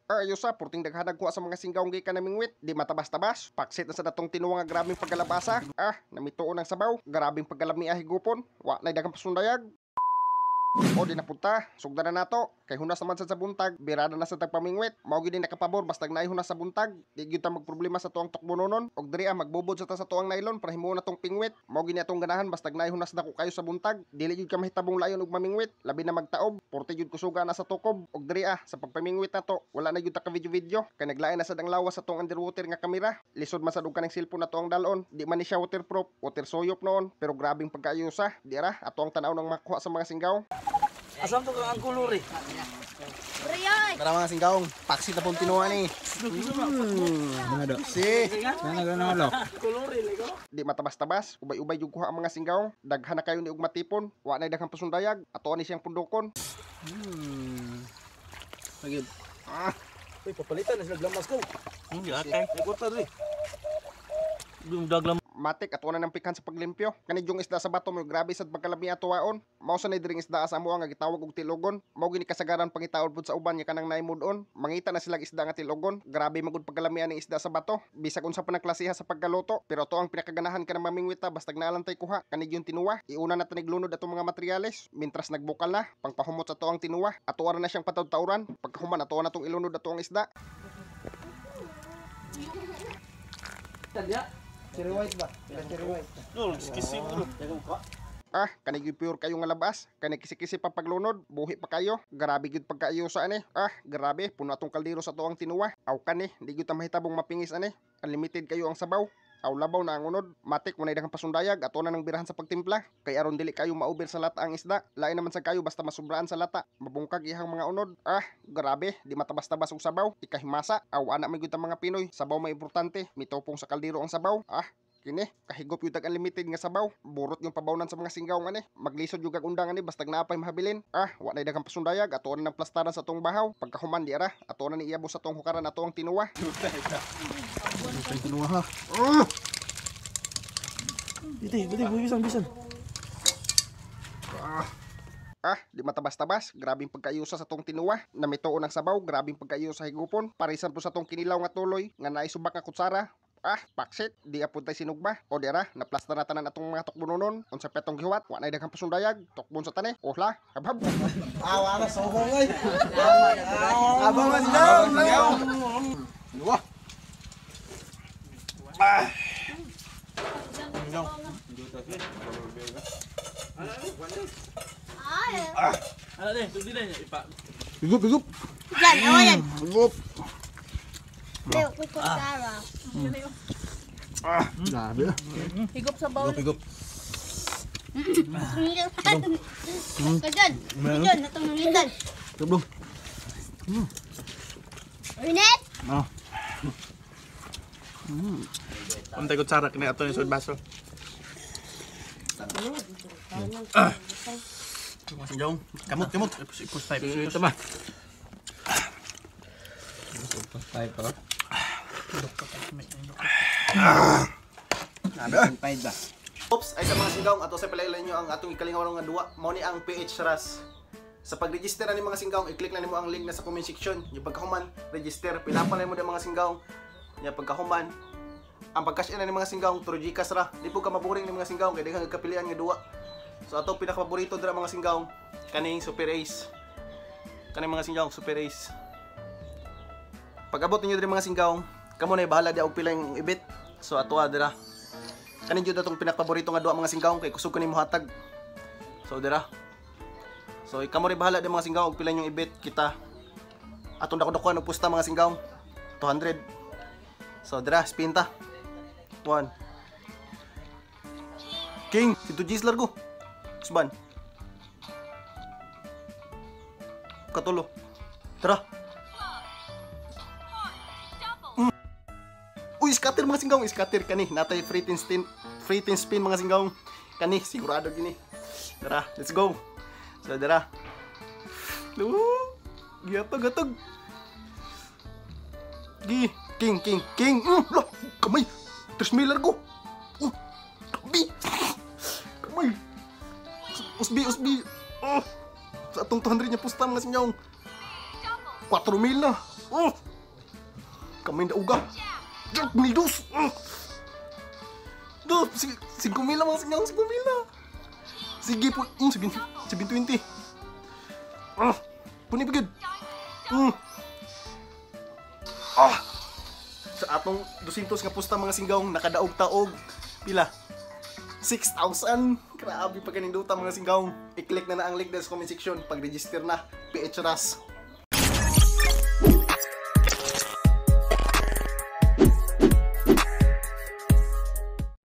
Ayos sa, purting daghanag kuha sa mga singgaw gikan namingwit, di matabas-tabas. Paksit na sa datong tinuwa nga grabeng pagkalabasa. Ah, namituon ang sabaw, grabeng pagkalami higupon. Wa nay daghang pasundayag. O di napunta, sugdan na nato. Kay hunas naman sad sa buntag, birada na sa tagpamingwit. Mao gyud ni nakapabor bastag naay hunas sa buntag. Di gyud ta magproblema sa tuang tukbononon. Og diri magbubod sa ta sa tuang nylon para himuon natong pingwit. Mao gyud ni atong ganahan bastag naay hunas dako kayo sa buntag. Dili gyud ka mahitabong layon og mamingwit, labi na magtaob, porte gyud kusuga na sa tukob. Og diri sa pagpamingwit nato, wala na gyud ta ka video-video kay naglain na sad ang lawas sa tuang underwater nga kamera. Lisod man sad og kaning cellphone na tuang dalon. Di man ni siya waterproof, water soyop noon, pero grabeng pagkaayusa. Di ra ato ang tan-aw ng makuha sa mga singgaw. Asam to kang ang kulor eh. Tara mga singgawng, paksit na pong tinuha ni. Si. Di matabas-tabas, ubay-ubay yung kuha ang mga singgaw. Daghan na kayo ni og matipon, wa na'y daghang pasundayag, ato ni siyang pundukon. Agad. Ah. Uy, papalitan na sila glamas ko. Hindi ate. May kwarta diri. Daglam. Matik ato na ng pikhan sa paglimpyo. Kani yung isda sa bato mo grabe sad pagkalami atuwaon. Mao sa ni diring isda sa amo nga gitawag og tilogon. Mao gini kasagaran pangitaon pud sa uban nga kanang naimudon. Mangita na silang isda nga tilogon. Grabe magud pagkalamian ning isda sa bato. Bisag unsa pa nang klasiha sa pagkaluto, pero ato ang pinakaganahan kanang mamingwita bastag naalantay kuha. Kani yung tinuwa. Iuna na tanig lunod atong mga materyales. Mintras nagbukal na, pangpahumot sa ato ang tinuwa. Ato ra na siyang patawd-tawran. Pagkahuman ato na tong ilunod ato ang isda. Tadya. Cherry white ba? Cherry white. No, kisi bro. Ah, kani gyud pure kayo nga labas. Kani kisi-kisi pa paglunod, buhi pa kayo. Grabe gyud pagkaayo sa ani. Ah, grabe puno atong kaldero sa tuang tinuwa. Aw kani, di gyud ta mahitabong mapingis ani. Unlimited kayo ang sabaw. Aw labaw na ang unod. Matik walay daghang pasundayag ato na nang birahan sa pagtimpla. Kay aron dili kayo mauber sa lata ang isda. Lain naman sa kayo basta masubraan sa lata. Mabungkag ihang mga unod. Ah, grabe, di matabas-tabas og sabaw. Ikahimasa. Aw ana may gyud ta mga Pinoy. Sabaw may importante. Mitopong sa kaldero ang sabaw. Ah, kini kahigop yung tag unlimited nga sabaw. Burot yung pabawnan sa mga singgaw ani. Maglisod yung undang ani bastag naapay mahabilin. Ah, wa nay daghang pasundayag ato na nang plastaran sa tong bahaw. Pagkahuman di ara, ato na ni iabos sa tong hukaran ato ang tinuwa. Tinuwa ha. Dito, dito, bisan, bisan. Ah, di matabas-tabas, grabeng pagkayusa sa tong tinuwa. Namituon ang sabaw, grabeng pagkayusa higupon. Parisan po sa tong kinilaw nga tuloy, nga naisubak nga kutsara. Ah, paksit, di apod tay sinugba. O dira, naplasta na tanan atong mga tukbononon. Unsa petong gihuwat, wa nay daghang pasundayag. Tukbon sa tani, ohla, habhab. Awa na sohong ay. Abang mas daw. Tinuwa. Ah. Ah. Ano din, tugdi na niya ipa. Higup, higup. Yan, awa yan. Higup. May kutsara. Ah, grabe ah. Higop sa bowl. Higup, higup. Kajan, kajan, natong ngitan. Higup. Init! Ah. Untay kutsara kini ato ni sud baso. Singgaw. Kamot, kamot. Ipos, ipos type. Ito ba? Oops, ay sa mga singgaw ato sa palailan nyo ang atong ikalingaw nga duwa. Mao ni ang PH Ras. Sa pag-register na ni mga singgaw, i-click na nimo ang link na sa comment section. Yung pagkahuman, register. Pila pa na mo mga singgaw. Yung pagkahuman, ang pag-cash in na ni mga singgaw, through GCash ra. Di po ka maboring ni mga singgaw kay daghang kapilian nga duwa. So ato pinakapaborito dira mga singgaw, kaning Super Ace. Kaning mga singgaw, Super Ace. Pag-abot ninyo diri mga singgaw, kamo na bahala di og pila yung ibit. So ato dira. Kaning jud atong pinakapaborito nga duwa mga singgaw kay kusog ko nimo hatag. So dira. So kamo ri bahala di mga singgaw og pila yung ibit kita. Atong dako-dakuan og pusta mga singgaw. 200. So dira spin ta. 1. King, dito Gislar go. Usban. Katulo. Tara. Uy, scatter mga singgaw, scatter kani. Natay free tin spin, free tin spin mga singgaw. Kani sigurado gini. Tara, let's go. So dara. Giatog atog. Gi, king king king. Lo, kamay. 3 mil largo. Bi. Kamay. Usbi usbi. Oh. Sa atong 200 niya pusta mga singgaw. 4 mil na. Oh! Kamay na uga. Jack, 1,200. Oh! Do, 5,000 mga singgaong, 5,000. Sige po, 720. Ah, puni pa gud. Ah! Sa atong 200 nga pusta, mga singgawng, nakadaog taog. Pila? 6,000! Grabe pa kaninduta, mga singgawng. I-click na na ang link sa comment section. Pag-register na, PH Ras.